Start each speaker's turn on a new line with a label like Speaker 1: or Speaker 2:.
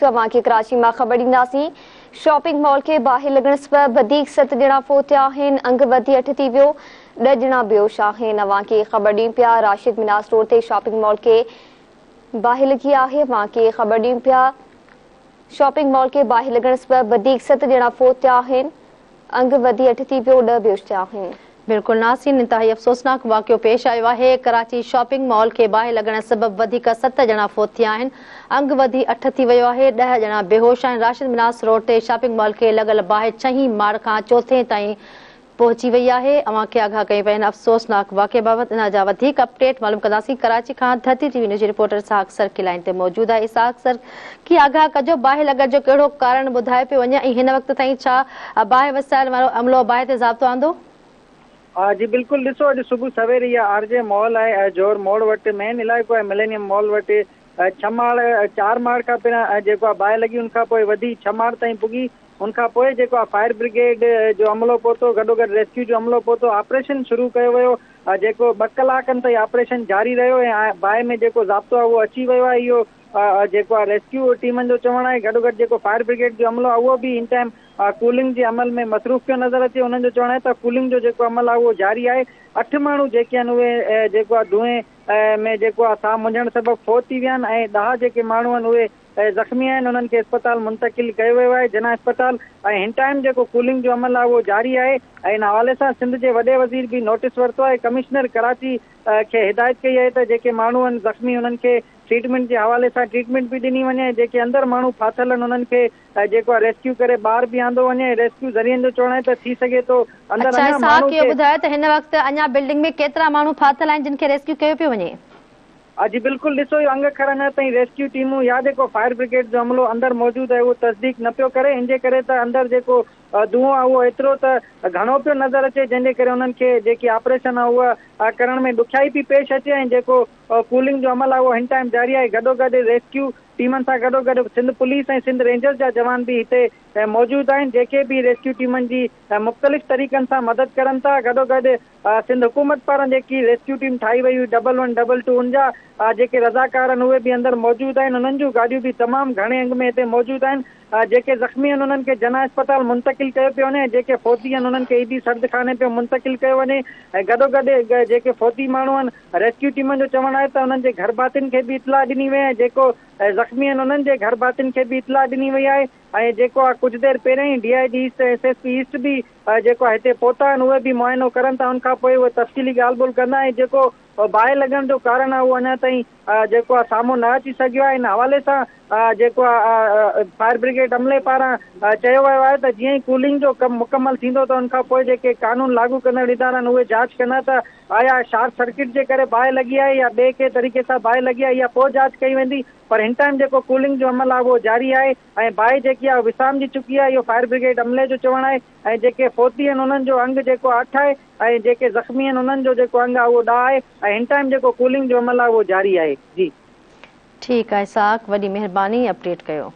Speaker 1: اوهان کي ڪراچي مان خبر ڏينداسين. شاپنگ مال کي باهه لڳڻ سبب وڌيڪ 7 ڄڻا فوت ٿيا آهن، انگ وڌي 8 ٿي ويو، 10 ڄڻا بيهوش آهن. اوهان کي خبر ڏيون پيا راشد منهاس روڊ تي شاپنگ مال کي باهه لڳي آهي. اوهان کي خبر ڏيون پيا شاپنگ مال کي باهه لڳڻ سبب وڌيڪ 7 ڄڻا فوت ٿيا آهن، انگ وڌي 8 ٿي ويو، 10 بيهوش ٿيا آهن.
Speaker 2: بلڪل ناظرين انتهائي افسوسناڪ واقعو پيش آيو آهي، ڪراچي شاپنگ مال کي باهه لڳڻ سبب وڌيڪ 7 ڄڻا فوت ٿيا آهن، انگ وڌي 8 ٿي ويو آهي، 10 ڄڻا بيهوش آهن، راشد منهاس روڊ تي شاپنگ مال کي لڳل باهه ڇهين ماڙ کان چوٿين تائين پهچي وئي آهي، اوهان کي آگاهه ڪيون پيا هن افسوسناڪ واقعي بابت ان جا وڌيڪ اپڊيٽ معلوم ڪنداسين، ڪراچي کان ڌرتي ٽي وي نيوز جي رپورٽر اسحاق سرڪي لائين تي موجود آهي، اسحاق سرڪي آگاهه ڪجو باهه لڳڻ جو ڪهڙو ڪارڻ ٻڌايو پيو وڃي ۽ هن وقت تائين ڇا باهه وسائڻ وارو عملو باهه تي ضابطو آندو؟
Speaker 3: جي بلڪل ڏسو اڄ صبح سوير اها آر جي مال آهي جوهر موڙ وٽ مين علائقو آهي ملينيم مال وٽ ڇهه ماڙ چار ماڙ کان پهريان جيڪو آهي باهه لڳي ان کان پوء وڌي ڇهه ماڙ تائين پڳي ان کان پوء جيڪو آهي فائر برگيڊ جو عملو پهتو گڏوگڏ ريسڪيو جو عملو پهتو آپريشن شروع ڪيو ويو جيڪو 2 ڪلاڪن تائين آپريشن جاري رهيو ۽ باهه ۾ جيڪو ضابطو آهي اهو اچي ويو آهي اهو جيڪو آهي ريسڪيو ٽيمن جو چوڻ آهي گڏوگڏ جيڪو فائر برگيڊ جو عملو آهي اهو به ان ٽائيم ڪولنگ جي عمل ۾ مصروف پيو نظر اچي، انهن جو چوڻ آهي ته ڪولنگ جو جيڪو عمل آهي اهو جاري آهي، 8 ماڻهو جيڪي آهن اهي جيڪو آهي دونهين ۾ جيڪو آهي ساهه منجهڻ سبب فوت ٿي ويا آهن ۽ 10 جيڪي ماڻهو آهن اهي زخمي آهن انهن کي اسپتال منتقل ڪيو ويو آهي جناح اسپتال ۽ هن ٽائيم جيڪو ڪولنگ جو عمل آهي اهو جاري آهي ۽ ان حوالي سان سنڌ جي وڏي وزير به نوٽيس ورتو آهي ڪمشنر ڪراچي کي هدايت ڪئي آهي ته جيڪي ماڻهو آهن زخمي انهن کي ٽريٽمينٽ جي حوالي سان ٽريٽمينٽ به ڏني وڃي ۽ جيڪي اندر ماڻهو ڦاٿل آهن انهن کي ۽ جيڪو آهي ريسڪيو ڪري ٻاهر به آندو وڃي ۽ ريسڪيو ذريعن جو چوڻ آهي ته ٿي سگهي ٿو اندر
Speaker 2: اڇا
Speaker 3: اڃا
Speaker 2: اسحاق
Speaker 3: ماڻهو
Speaker 2: اهو
Speaker 3: کي.
Speaker 2: ٻڌايو ته هن وقت اڃا بلڊنگ ۾ ڪيترا ماڻهو ڦاٿل آهن جن کي ريسڪيو ڪيو پيو وڃي؟
Speaker 3: جي بلڪل ڏسو اهو انگ اکر اڃا تائين ريسڪيو ٽيمون يا جيڪو فائر برگيڊ جو عملو اندر موجود آهي اهو تصديق نه پيو ڪري ان جي ڪري ته اندر جيڪو دونهون آهي اهو ايترو ته گهڻو پيو نظر اچي جنهن جي ڪري انهن کي جيڪي آپريشن آهي اها ڪرڻ ۾ ڏکيائي پئي پيش اچي ۽ جيڪو ڪولنگ جو عمل آهي اهو هن ٽائيم جاري آهي گڏوگڏ ريسڪيو ٽيمن سان گڏوگڏ سنڌ پوليس ۽ سنڌ رينجرز جا جوان به هتي موجود آهن جيڪي به ريسڪيو ٽيمن جي مختلف طريقن سان مدد ڪرن ٿا گڏوگڏ سنڌ حڪومت پاران جيڪي ريسڪيو ٽيم ٺاهي وئي هئي ڊبل ون ڊبل ٽو ان جا جيڪي رضاڪار آهن اهي به اندر موجود آهن انهن جون گاڏيون به تمام گهڻي انگ ۾ هتي موجود آهن جيڪي زخمي آهن انهن کي جناح اسپتال منتقل ڪيو پيو وڃي ۽ جيڪي فوتي آهن انهن کي ايڌي سرد خاني پيو منتقل ڪيو وڃي ۽ گڏوگڏ جيڪي فوتي ماڻهو آهن ريسڪيو ٽيمن جو چوڻ آهي ته انهن جي گهرڀاتين کي به اطلاع ڏني وئي ۽ جيڪو زخمي آهن انهن جي گهرڀاتين کي به اطلاع ڏني وئي آهي ۽ جيڪو آهي ڪجهه دير پهريان ئي D I G east ۽ S S P east به جيڪو آهي هتي پهتا آهن اهي به معائنو ڪرن ٿا ان کان پوء اهي تفصيلي ڳالهه ٻولهه ڪندا ۽ جيڪو باهه لڳڻ جو ڪارڻ آهي اهو اڃا تائين جيڪو آهي سامهون نه اچي سگهيو آهي ان حوالي سان جيڪو آهي فائر برگيڊ عملي پاران چيو ويو آهي ته جيئن ئي ڪولنگ جو ڪم مڪمل ٿيندو ته ان کان پوء جيڪي قانون لاڳو ڪندڙ ادارا آهن اهي جاچ ڪندا ته آيا شارٽ سرڪٽ جي ڪري باهه لڳي آهي يا ٻئي ڪنهن طريقي سان باهه لڳي آهي اها پوء جاچ ڪئي ويندي پر هن ٽائيم جيڪو ڪولنگ جو عمل آهي اهو جاري آهي ۽ باهه جيڪي آهي وسامجي چڪي آهي اهو فائر برگيڊ عملي جو چوڻ آهي ۽ جيڪي فوتي آهن انهن جو انگ جيڪو 8 آهي ۽ جيڪي زخمي آهن انهن جو جيڪو انگ آهي اهو 10 آهي ۽ هن ٽائيم جيڪو ڪولنگ جو عمل آهي اهو جاري آهي جي.
Speaker 2: ٺيڪ آهي اسحاق وڏي مهرباني اپڊيٽ ڪيو.